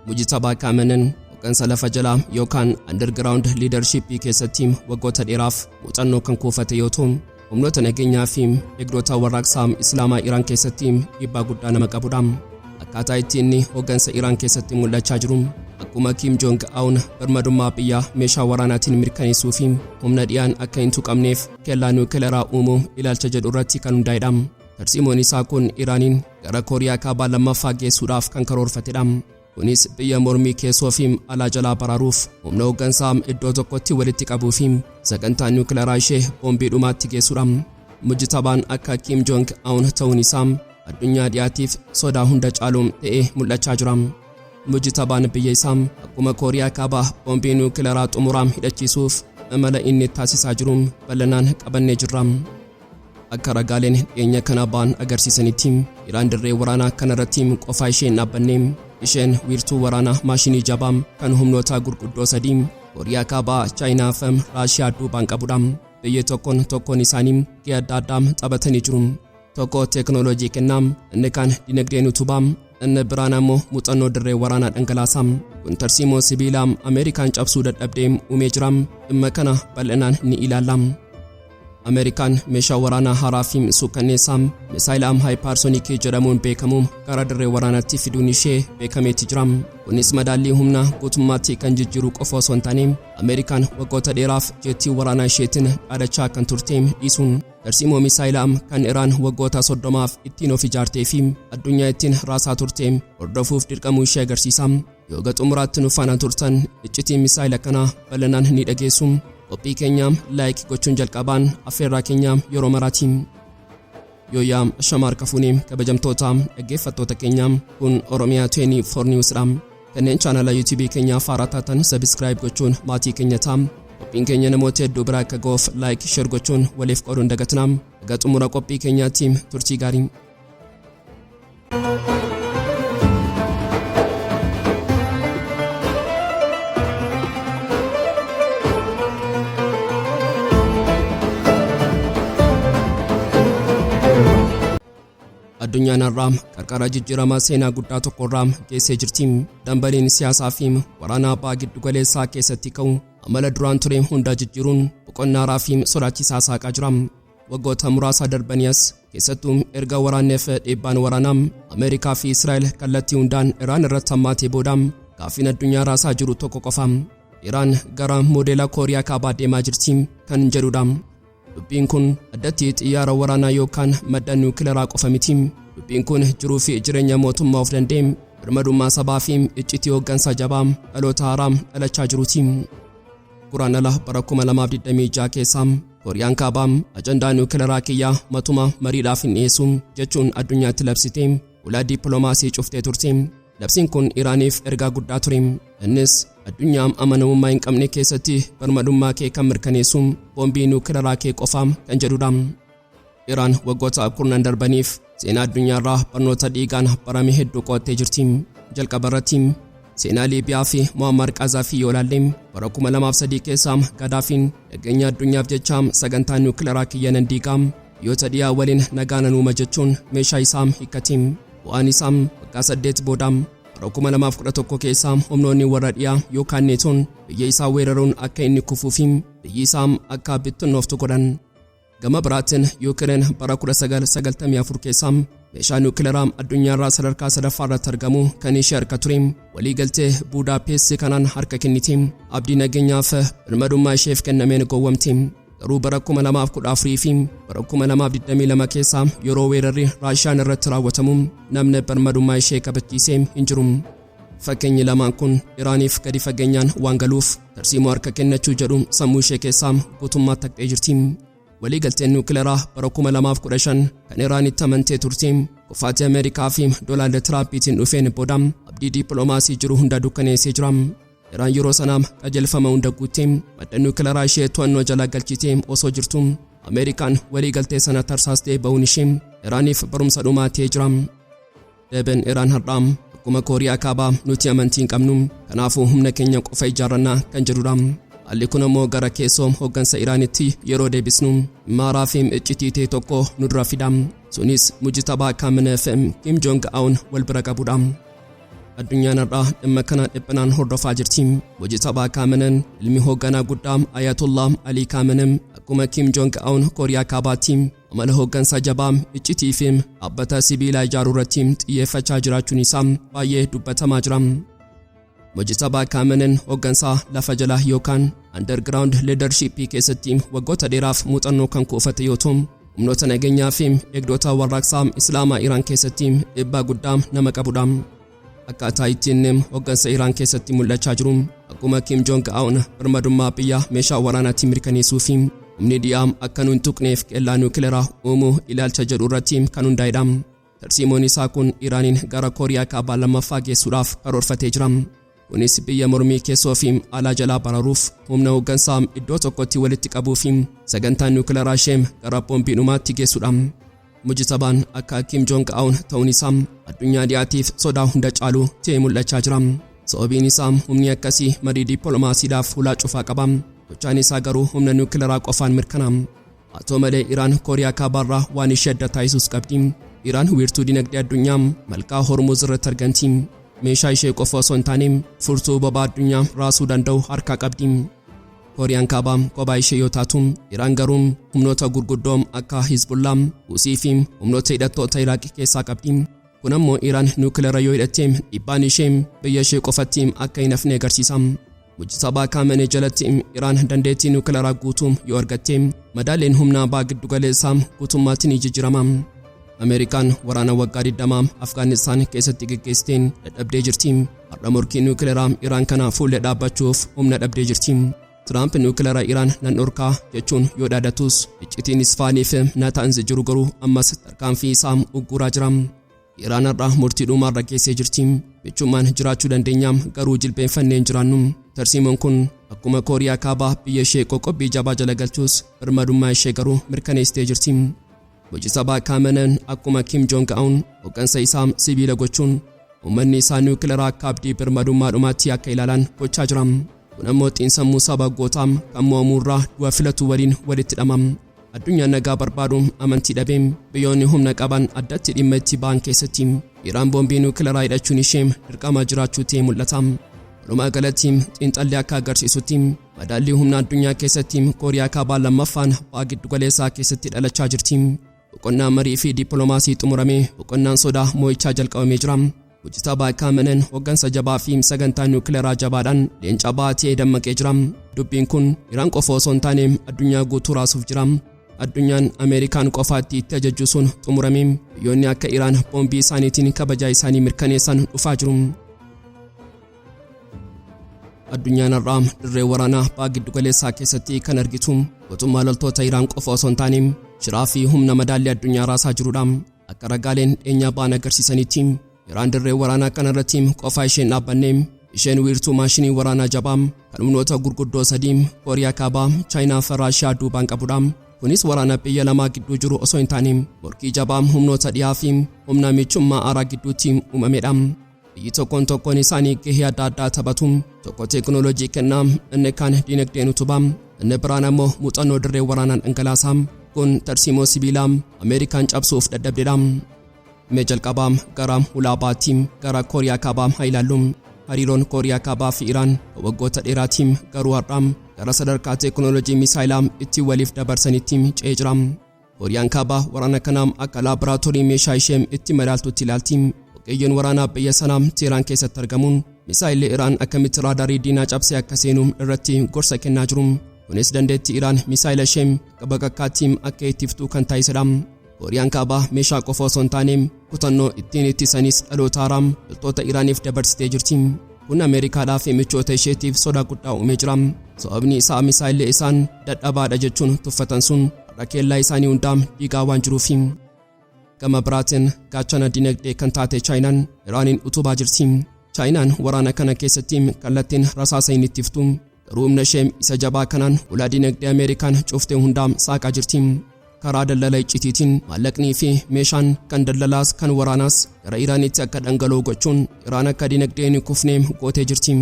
Mujtabaa Kaamenen hooggansa lafa jalaa yookaan underground leadership keessatti waggoota dheeraaf muuxannoo kan kuufate yoo ta'u, humnoota nageenyaa fi eegdota warraaqsaa Islaamaa Iraan keessatti dhiibbaa guddaa nama qabudha. Akkaataa itti inni hooggansa Iraan keessatti mul'achaa jiru akkuma Kim Jong Un birmadummaa biyyaa meeshaa waraanaatiin mirkaneessuu fi humna dhiyaan akka hin tuqamneef kellaa niwukilaraa uumuu ilaalcha jedhu irratti kan hundaa'edha. Tarsiimoon isaa kun Iraaniin gara Kooriyaa Kaabaa lammaffaa geessuudhaaf kan karoorfatedha. Kunis biyya mormii keessoo fi alaa jalaa baraaruuf humna hooggansaa iddoo tokkotti walitti qabuu fi sagantaa niwukilaraa ishee boombii dhumaatti geessuudha. Mujtabaan akka Kim Jong Un ta'uun isaa addunyaa dhiyaatiif sodaa hunda caalu ta'ee mul'achaa jira. Mujtabaan biyya isaa akkuma Kooriyaa Kaabaa boombii niwukilaraa xumuraa hidhachiisuuf imala inni taasisaa jiru bal'inaan qabannee jirra. Akka ragaaleen dhiyeenya kana ba'an agarsiisanitti, Iraan dirree waraanaa kanarratti qofaa ishee hin dhaabbanne. Isheen wiirtuu waraanaa maashinii jabaa kan humnoota gurguddoo sadii, Kooriyaa Kaabaa, Chaayinaa fi Raashiyaa duubaan qabudha. Biyyi tokkoon tokkoon isaanii gahee adda addaa taphatanii jiru. Tokko teeknooloojii kennaa, inni kaan dinagdeen utubaa, inni biraan ammoo muuxannoo dirree waraanaa dhangalaasa. Kun tarsiimoo sibiilaa Ameerikaan cabsuu dadhabdee uumee jira. Dhimma kana bal'inaan ni ilaalla. Ameerikaan meeshaa waraanaa haaraa fi suukanneessaa misaayila hypersonic jedhamuun beekamu gara dirree waraanaatti fiduun ishee beekameetti jira. Kunis madaallii humnaa guutummaatti kan jijjiiru qofa osoo hin taane, Ameerikaan waggoota dheeraaf jeettii waraanaa isheetiin dhaadachaa kan turte dhiisuun tarsiimoo misaayilaa kan Iraan waggoota 30f ittiin of ijaartee fi addunyaa ittiin raasaa turte hordofuuf dirqamuu ishee agarsiisa. Yoo xumuraatti nu faana turtan, iccitii misaayila kanaa bal'inaan ni dhageessu. Qophii keenya like gochuun jalqabaan affeerraa keenya yeroo maraati. Yooyyaa, shamaar kafuunee, kabajamtoota dhaggeeffattoota keenya, kun Oromiyaa 24 News dha. Kanneen chaanala YouTube keenyaa haaraa taatan subscribe gochuun maatii keenya ta'a. Qophiin keenya namoota hedduu biraa akka ga'uuf like, share gochuun waliif qooduun dagatinaa. Egaa xumura qophii keenyaatti turtii gaarii. Addunyaan har'aa qarqara jijjiirama seenaa guddaa tokkorraa geessee jirti. Dambaliin siyaasaa fi waraanaa baha giddu galeessaa keessatti ka'u amala duraan ture hunda jijjiiruun boqonnaa haaraa fi sodaachisaa saaqaa jira. Waggoota muraasa darbanii as, keessattuu erga waraanneef dhiibbaan waraanaa Ameerikaa fi Israa'el kallattii hundaan Iraan irratti hammaatee booda, gaaffiin addunyaa raasaa jiru tokko qofa. Iraan gara moodeela Kooriyaa Kaabaa deemaa jirti kan jedhudha. Dubbiin kun addatti xiyyaara waraanaa yookaan madda niwukilaraa qofa miti. Dubbiin kun jiruu fi jireenya mootummaa of danda'e, birmadummaa sabaa fi iccitii hooggansa jabaa dhaloota haaraa dhalachaa jiruuti. Guraandhala bara 2026 keessa Kooriyaan Kaabaa ajandaa niwukilaraa kiyyaa matuma mariidhaaf hin dhiyeessu jechuun addunyaatti labsite ulaa dippiloomaasii cuftee turte. Labsiin kun Iraaniif ergaa guddaa ture. Innis addunyaa amanamummaa hin qabne keessatti birmadummaa kee kan mirkaneessu boombii niwukilaraa kee qofa kan jedhudha. Iraan waggoota kurnan darbaniif seenaa addunyaarraa barnoota dhiigaan barame hedduu qo'attee jirti. Jalqaba irratti seenaa Liibiyaa fi Muammar Qaazaafii yoo ilaalle, bara 2003 keessa Gadaafiin nageenya addunyaaf jecha sagantaa niwukilaraa kiyya nan diigaa, biyyoota dhiyaa waliin nagaa nan uuma jechuun meeshaa isaa hiikkate. Bu'aan isaa waggaa 8 booda bara 2011 keessa humnoonni warra dhiyaa yookaan Neetoon biyya isaa weeraruun akka inni kufuu fi biyyi isaa akka bittinnooftu godhan. Gama biraatiin Yuukireen bara 1994 keessa meeshaa niwukilaraa addunyaarraa sadarkaa sadaffaa irratti argamu kan ishee harka ture waliigaltee Buudaapeessi kanaan harka kennite. Abdii nageenyaaf birmadummaa isheef kennameen gowwamte. Garuu bara 2014 fi bara 2022 keessa yeroo weerarri Raashiyaan irratti raawwatamu namni birmadummaa ishee kabachiisee hin jiru. Fakkeenyi lamaan kun Iraaniif gadi fageenyaan waan galuuf tarsiimoo harka kennachuu jedhu sammuu ishee keessaa guutummaatti haqxee jirti. Waliigalteen niwukilaraa bara 2015 kan Iraanitti amantee turte kufaatii Ameerikaa fi Doonaald Tiraampiitiin dhufeen booda abdii dippiloomaasii jiru hunda dukkaneessee jira. Iraan yeroo sanaa qajeelfama hunda guuttee madda niwukilaraa ishee to'annoo jala galchitee osoo jirtu Ameerikaan waliigaltee sana tarsaastee bahuun ishee Iraaniif barumsa dhumaa ta'ee jira. Deebiin Iraan har'aa akkuma Kooriyaa Kaabaa nuti amantii hin qabnu, kanaafuu humna keenya qofa ijaarrannaa kan jedhudha. Haalli kun ammoo gara keessoo hooggansa Iraanitti yeroo deebisnu dhimma fi iccitii ta'e tokko nu dura fida. Sunis Mujtabaa Kaamenee fi Kim Jong Un wal bira qabudha. Addunyaan har'aa dhimma kana dhiphinaan hordofaa jirti. Mojtabaa Kaameneen ilmi hoogganaa guddaa Ayatollah Alii Kaamenem akkuma Kim Jong Un Kooriyaa Kaabaatti amala hooggansa jabaa, iccitii fi dhaabbata sibiilaa ijaaruu irratti xiyyeeffachaa jiraachuun isaa baay'ee dubbatamaa jira. Mojtabaa Kaameneen hooggansa lafa jalaa yookaan underground leadership keessatti waggoota dheeraaf muuxannoo kan kuufate yoo ta'u, humnoota nageenyaa fi eegdota warraaqsaa Islaamaa Iraan keessatti dhiibbaa guddaa nama qabudha. Akkaataa ittiin hooggansa Iraan keessatti mul'achaa jiru, akkuma Kim Jong Un birmadummaa biyya meeshaa waraanaatiin mirkaneessuu fi humni dhiyaa akka nu hin tuqneef qeellaa niwukileeraa uumuu ilaalcha jedhu irratti kan hundaa'edha. Tarsiimoon isaa kun Iraaniin gara Kooriyaa Kaabaa lammaffaa geessuudhaaf karoorfatee jira. Kunis biyya mormii keessoo fi alaa jalaa bararuuf humna hooggansaa iddoo tokkotti walitti qabuu fi sagantaa niwukileeraa ishee gara boombii dhumaatti geessudha. Mujtabaan akka Kim Jong Un ta'uun isaa addunyaa dhiyaatiif sodaa hunda caalu ta'ee mul'achaa jira. Sababiin isaa humni akkasii marii dippiloomaasiidhaaf hulaa cufaa qaba. Gochaan isaa garuu humna niwukileeraa qofaan mirkana. Haa ta'u malee, Iraan Kooriyaa Kaabaarraa waan ishee adda taasisus qabdi. Iraan wiirtuu dinagdee addunyaa malkaa Hormuz irratti argamti. Meeshaa ishee qofa osoo hin taane furtuu boba'aa addunyaa raasuu danda'u harkaa qabdi. Kooriyaan Kaabaa kophaa ishee yoo taatu, Iraan garuu humnoota gurguddoo akka Hizbullaa, Husii fi humnoota hidhattoota Iraaq keessaa qabdi. Kun ammoo Iraan niwukileera yoo hidhatte dhiibbaan ishee biyya ishee qofatti akka hin hafne agarsiisa. Mujtabaa Kaamenee jalatti Iraan dandeettii niwukileeraa guutuu yoo argatte, madaaleen humnaa baha giddugaleessaa guutummaatti ni jijjiirama. Ameerikaan waraana waggaa 20 Afgaanistaan keessatti geggeessiteen dadhabdee jirti. Har'a morkii niwukileeraa Iraan kana fuullee dhaabbachuuf humna dhabdee jirti. Tiraamp niwukileera Iraan nan dhorkaa jechuun yoo dhaadatus, iccitiin Isfaanii fi Naataanz jiru garuu ammas tarkaanfii isaa ugguraa jira. Iraan har'a murtii dhumaarra geessee jirti. Michummaan jiraachuu dandeenya, garuu jilbeenfannee hin jiraannu. Tarsiimoon kun akkuma Kooriyaa Kaabaa biyya ishee qoqqobbii jabaa jala galchus, birmadummaa ishee garuu mirkaneessitee jirti. Mojtabaa Kaameneen akkuma Kim Jong Un hooggansa isaa sibiila gochuun uummanni isaa niwukileeraa akka abdii birmadummaa dhumaatti akka ilaalan gochaa jira. Kun ammoo xiinsammuu saba gootaa kan mo'amuurraa du'a filatu waliin walitti hidhama. Addunyaan nagaa barbaadu amantii dhabee biyyoonni humna qaban addatti dhimma itti ba'an keessatti Iraan boombii niwukileeraa hidhachuun ishee dirqama jiraachuu ta'e mul'ata. Walumaa galatti, xiinxalli akka agarsiisutti madaallii humna addunyaa keessatti Kooriyaa Kaabaa lammaffaan baha giddugaleessaa keessatti dhalachaa jirti. Boqonnaan marii fi dippiloomaasii xumuramee boqonnaan sodaa mo'ichaa jalqabamee jira. Mojtabaa Kaameneen hooggansa jabaa fi sagantaa niwukileeraa jabaadhaan leenca baatee dammaqee jira. Dubbiin kun Iraan qofa osoo hin taane addunyaa guutuu raasuuf jira. Addunyaan Ameerikaan qofaatti itti ajajju sun xumuramee biyyoonni akka Iraan boombii isaaniitiin kabajaa isaanii mirkaneessan dhufaa jiru. Addunyaan har'aa dirree waraanaa baha giddugaleessaa keessatti kan argitu gootummaa loltoota Iraan qofa osoo hin taane shiraa fi humna madaallii addunyaa raasaa jirudha. Akka ragaaleen dhiyeenyaa ba'an agarsiisanitti, Iraan dirree waraanaa kanarratti qofa isheen dhaabbanne. Isheen wiirtuu maashinii waraanaa jabaa kan humnoota gurguddoo sadii, Kooriyaa Kaabaa, Chaayinaa fi Raashiyaa duubaan qabudha. Kunis waraana biyya lamaa gidduu jiru osoo hin taane morkii jabaa humnoota dhiyaa fi humna michummaa aaraa gidduutti uumamedha. Biyyi tokkoon tokkoon isaanii gahee adda addaa taphatu. Tokko teekinooloojii kennaa, inni kaan dinagdeen utubaa, inni biraan ammoo muuxannoo dirree waraanaan dhangalaasa. Kun tarsiimoo sibiilaa Ameerikaan cabsuuf dadhabdedha. Mee jalqabaa gara hulaa baatti, gara Kooriyaa Kaabaa haa ilaallu. Hariiroon Kooriyaa Kaabaa fi Iraan waggoota dheeraatiin garuu har'a gara sadarkaa teekinooloojii misaayilaa itti waliif dabarsanitti ce'ee jira. Kooriyaan Kaabaa waraana kanaa akka laaboraatoorii meeshaa ishee itti madaaltutti ilaalti. Ogeeyyiin waraanaa biyya sanaa Teeraan keessatti argamuun misaayilli Iraan akkamitti raadaarii diinaa cabsee akka seenu irratti gorsa kennaa jiru. Kunis dandeettii Iraan misaayila ishee akka bakakkaatti akka ittiftuu kan taasisedha. Kooriyaan Kaabaa meeshaa qofa osoo hin taane kutannoo ittiin ittisanis dhaloota haaraa loltoota Iraaniif dabarsitee jirti. Kun Ameerikaadhaa fi michoota isheetiif sodaa guddaa uumee jira. Sababni isaa misaayilli isaan dadhabaadha jechuun tuffatan sun har'a kellaa isaanii hundaa diigaa waan jiruufi. Gama biraatiin gaachana dinagdee kan taate Chaayinaan Iraaniin utubaa jirti. Chaayinaan waraana kana keessatti kallattiin rasaasa hin ittiftu. Garuu humna ishee isa jabaa kanaan ulaa dinagdee Ameerikaan cuftee hundaa saaqaa jirti. Karaa daldala iccitiitiin maallaqnii fi meeshaan kan daldalaas kan waraanaas gara Iraanitti akka dhangala'u gochuun Iraan akka dinagdeen hin kufne gootee jirti.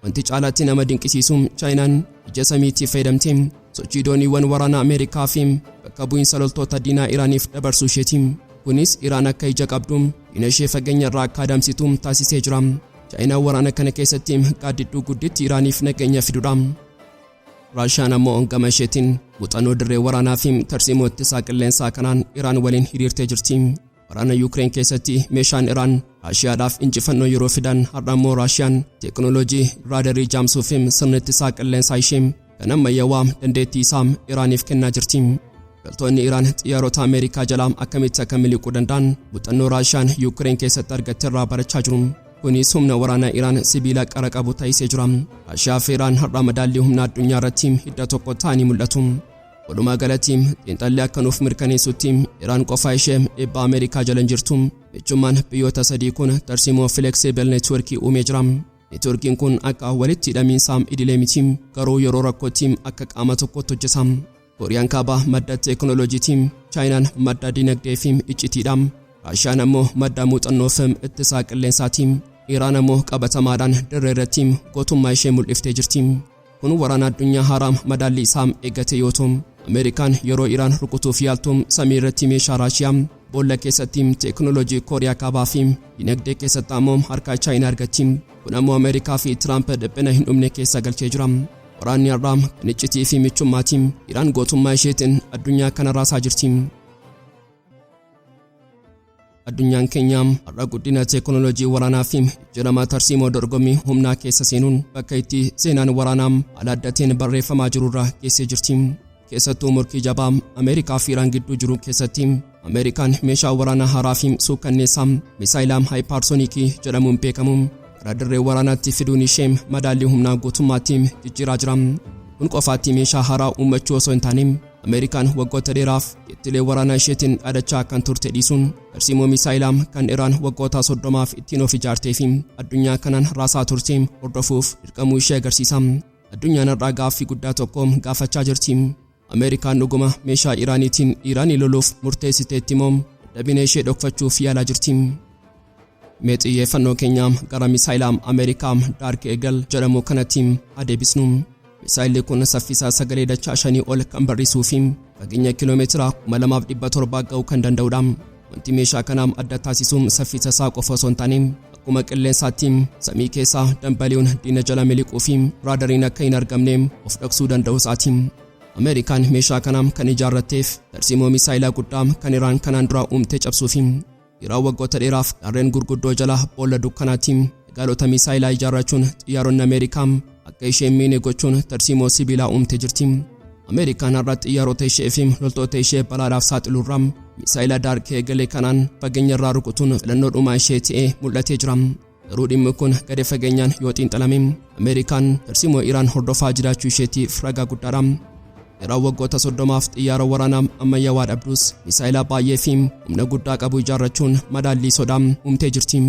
Wanti caalaatti nama dinqisiisu, Chaayinaan ija samiitti fayyadamtee sochii dooniiwwan waraanaa Ameerikaa fi bakka bu'iinsa loltoota diinaa Iraaniif dabarsuu isheeti. Kunis Iraan akka ija qabdu diina ishee fageenya irraa akka adamsitu taasisee jira. Chaayinaan waraana kana keessatti gaaddidduu gudditti Iraaniif nageenya fiduudha. Raashiyaan ammoo gama isheetiin muuxannoo dirree waraanaa fi tarsiimoo ittisaa qilleensaa kanaan Iraan waliin hiriirtee jirti. Waraana Yuukireen keessatti meeshaan Iraan Raashiyaadhaaf injifannoo yeroo fidan, har'a immoo Raashiyaan teekinooloojii raadarii jaamsuu fi sirna ittisaa qilleensaa ishee kan ammayyaawaa dandeettii isaa Iraaniif kennaa jirti. Loltoonni Iraan xiyyaarota Ameerikaa jalaa akkamitti akka miliquu danda'an muuxannoo Raashiyaan Yuukireen keessatti argatte irraa barachaa jiru. Kunis humna waraanaa Iraan sibiila qara qabu taasisee jira. Raashiyaa fi Iraan har'a madaallii humna addunyaa irratti hidda tokko ta'anii mul'atu. Walumaa galatti, xiinxalli akka nuuf mirkaneessutti, Iraan qofa ishee dhiibbaa Ameerikaa jala hin jirtu. Michummaan biyyoota sadii kun tarsiimoo flexible networkii uumee jira. Networkiin kun akka walitti hidhamiinsa idilee miti, garuu yeroo rakkootti akka qaama tokkotti hojjeta. Kooriyaan Kaabaa madda teekinooloojiiti, Chaayinaan madda dinagdee fi iccitiidha. Raashiyaan ammoo madda muuxannoo fi ittisaa qilleensaati. Iraan ammoo qabatamaadhaan dirree irratti gootummaa ishee mul'iftee jirti. Kun waraana addunyaa haaraa madaalli isaa eeggate yoo ta'u, Ameerikaan yeroo Iraan rukutuuf yaaltu samii irratti meeshaa Raashiyaa, boolla keessatti teekinooloojii Kooriyaa Kaabaa fi dinagdee keessatti ammoo harka Chaayinaa argatti. Kun ammoo Ameerikaa fi Tiraamp dhiphina hin dhumne keessa galchee jira. Waraanni har'aa kan iccitii fi michummaati. Iraan gootummaa isheetiin addunyaa kana raasaa jirti. Addunyaan keenya har'a guddina teekinooloojii waraanaa fi jijjiirama tarsiimoo dorgommii humnaa keessa seenuun bakka itti seenaan waraanaa haala adda ta'een barreeffamaa jirurra geessee jirti. Keessattuu morkii jabaa Ameerikaa fi Iraan gidduu jiru keessatti Ameerikaan meeshaa waraanaa haaraa fi suukkanneessaa misaayilaa hypersonicii jedhamuun beekamu gara dirree waraanaatti fiduun ishee madaallii humnaa guutummaatti jijjiiraa jira. Kun qofaatti meeshaa haaraa uummachuu osoo hin taane, Ameerikaan waggoota dheeraaf jettilee waraanaa isheetiin dhaadachaa kan turte dhiisuun tarsiimoo misaayilaa kan Iraan waggoota 30f ittiin of ijaartee fi addunyaa kanaan raasaa turte hordofuuf dirqamuu ishee agarsiisa. Addunyaan har'aa gaaffii guddaa tokko gaafachaa jirti. Ameerikaan dhuguma meeshaa Iraaniitiin Iraanii loluuf murteessiteetti moo dadhabina ishee dhokfachuuf yaalaa jirti? Mee xiyyeeffannoo keenya gara misaayilaa Ameerikaa Dark Eagle jedhamu kanatti adeebisnu. Misaayilli kun saffisa sagalee dachaa shanii ol kan barrisuu fi fageenya kiiloomeetira 2700 ga'uu kan danda'udha. Wanti meeshaa kanaa adda taasisu saffisa isaa qofa osoo hin taane, akkuma qilleensaatti samii keessaa dambali'uun diina jala miliquu fi raadariin akka hin argamne of dhoksuu danda'u isaati. Ameerikaan meeshaa kana kan ijaarratteef tarsiimoo misaayilaa guddaa kan Iraan kanaan dura uumte cabsuufi. Iraan waggoota dheeraaf gaarreen gurguddoo jala boolla dukkanaatti magaalota misaayilaa ijaarrachuun xiyyaaronni Ameerikaa akka isheen miine gochuun tarsiimoo sibiilaa uumte jirti. Ameerikaan har'a xiyyaarota ishee fi loltoota ishee balaadhaaf saaxiluurraa misaayila Dark Eagle kanaan fageenya irraa rukutuun filannoo dhumaa ishee ta'ee mul'atee jira. Garuu dhimmi kun gadi fageenyaan yoo xiinxalame, Ameerikaan tarsiimoo Iraan hordofaa jiraachuu isheetiif ragaa guddaadha. Iraan waggoota 30f xiyyaara waraanaa ammayyaawaa dhabdus, misaayilaa baay'ee fi humna guddaa qabu ijaarrachuun madaallii sodaa uumtee jirti.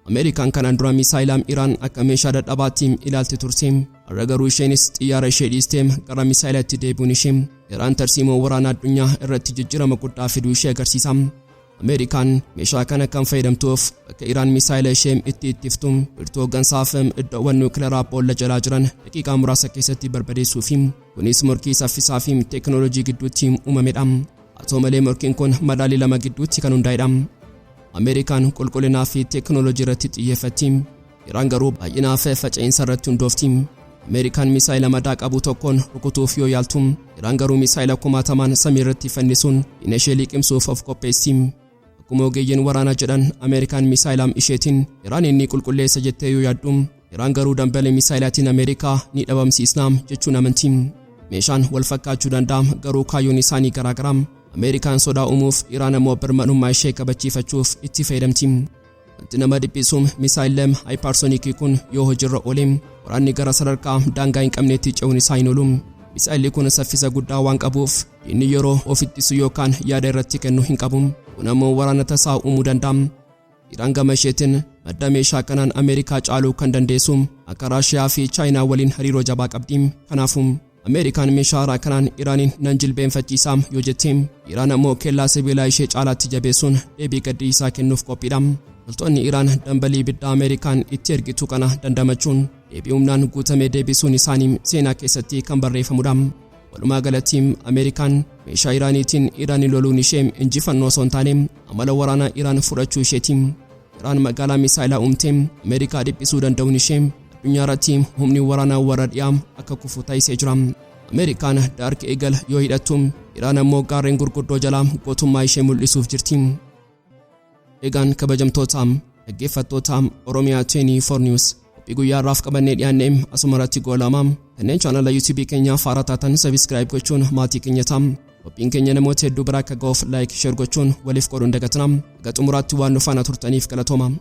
Ameerikaan kanaan dura misaayilaa Iraan akka meeshaa dadhabaatti ilaalti turte. Har'a garuu isheenis xiyyaara ishee dhiistee gara misaayilaatti deebi'uun ishee Iraan tarsiimoo waraanaa addunyaa irratti jijjiirama guddaa fiduu ishee agarsiisa. Ameerikaan meeshaa kana kan fayyadamtuuf bakka Iraan misaayila ishee itti ittiftu, wiirtuu hooggansaaf iddoowwan niwukilaraa boolla jalaa jiran daqiiqaa muraasa keessatti barbadeessuu fi kunis morkii saffisaa fi teekinooloojii gidduutti uumamedha. Haa ta'u malee, morkiin kun madaalii lama gidduutti kan hundaa'edha. Ameerikaan qulqullinaa fi teekinooloojii irratti xiyyeeffatti. Iraan garuu baay'inaa fi faca'insa irratti hundoofti. Ameerikaan misaayila madaa qabu tokkoon rukutuuf yoo yaaltu, Iraan garuu misaayila kumaatamaan samii irratti fannisuun diina ishee liqimsuuf of qopheessi. Akkuma ogeeyyiin waraanaa jedhan, Ameerikaan misaayila isheetiin Iraan inni qulqulleessa jettee yoo yaaddu, Iraan garuu dambalii misaayilaatiin Ameerikaa ni dhabamsiisna jechuun amanti. Meeshaan wal fakkaachuu danda'a, garuu kaayyoon isaanii garaagara. Ameerikaan sodaa uumuuf, Iraan ammoo birmadummaa ishee kabachiifachuuf itti fayyadamti. Wanti nama dhiphisu, misaayilli hypersonicii kun yoo hojiirra oole waraanni gara sadarkaa daangaa hin qabneetti ce'uun isaa hin oolu. Misaayilli kun saffisa guddaa waan qabuuf diinni yeroo of ittisu yookaan yaada irratti kennu hin qabu. Kun ammoo waraana tasaa uumuu danda'a. Iraan gama isheetiin madda meeshaa kanaan Ameerikaa caaluu kan dandeessu akka Raashiyaa fi Chaayinaa waliin hariiroo jabaa qabdi. Kanaafuu Ameerikaan meeshaa haaraa kanaan Iraaniin nan jilbeenfachiisaa yoo jette, Iraan ammoo kellaa sibiilaa ishee caalaatti jabeessuun deebii gaddisiisaa kennuuf qophiidha. Loltoonni Iraan dambalii ibiddaa Ameerikaan itti ergitu kana dandamachuun deebii humnaan guutamee deebisuun isaanii seenaa keessatti kan barreeffamudha. Walumaa galatti, Ameerikaan meeshaa Iraaniitiin Iraanii loluun ishee injifannoo osoo hin taane amala waraanaa Iraan fudhachuu isheeti. Iraan magaalaa misaayilaa uumtee Ameerikaa dhiphisuu danda'uun ishee addunyaa irratti humni waraanaa warra dhiyaa akka kufu taasisee jira. Ameerikaan Dark Eagle yoo hidhattu, Iraan ammoo gaarreen gurguddoo jalaa gootummaa ishee mul'isuuf jirti. Egaan kabajamtoota dhaggeeffattoota Oromiyaa 24 News, qophii guyyaa irraaf qabannee dhiyaannee asuma irratti goolama. Kanneen chaanala YouTube keenyaaf haaraa taatan subscribe gochuun maatii keenya ta'a. Qophiin keenya namoota hedduu biraa akka ga'uuf like, share gochuun waliif qooduun dagatina. Haga xumuraatti waan nu faana turtaniif galatooma.